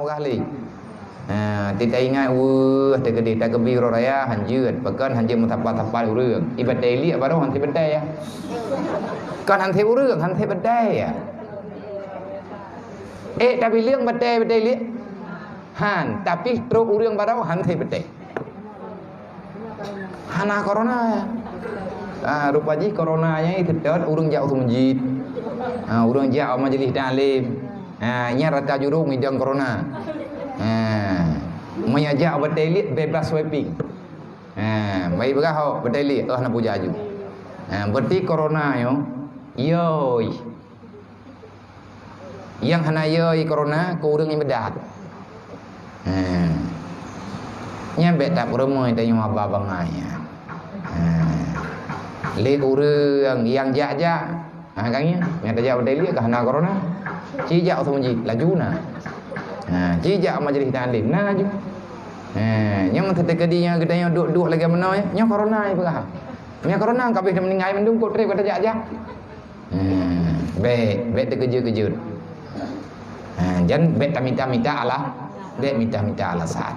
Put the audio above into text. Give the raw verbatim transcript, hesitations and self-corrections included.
Kah lé. Ha, ti taingat weueh teukeudeh takeubri uroe raya hanjeuet, pakon hanjeuet meusapa-sapa ureueng. Ié batée liek baroe hana batée ya. Kon hana ureueng, hana batée ya. Eh, tabileueng batée, batée liek. Han, tapi trok ureueng baroe hana batée. Hana corona. Ah, rupa jih corona nyan seutôt ureueng jak u masjid. Ah, ureueng jak u majlis taklim. Ah, nyan rata jurông idong corona. Ah, meunyo jak u batée liek bebas sweeping. Ah, bagi peugah hok batée liek, oh na puja aju. Ah, berarti corona nyoe, yoi. Nyang hana yoi corona keu ureueng nyang beudat. Hmm. Nyan bék tapeurumoe tanyoe haba bangai nyan. Hmm. Lé ureueng nyang jak-jak, ha, ka ngieng, nyang tajak u batée liek ka hana corona. Ci jak u masjid, laju na. Ha, ci jak u majlis taklim, na laju. Ha, nyang teuka di nyan geutanyoe duek-duek lagée meunoe, nyoe corona nyang peugah. Nyoe corona ka habéh meuninggai mandum kok trép ka tajak-jak. Hmm, bék, bék teukeujot-keujot. Ha, jan bék tamita-mita ala-, bék mita-mita alasan.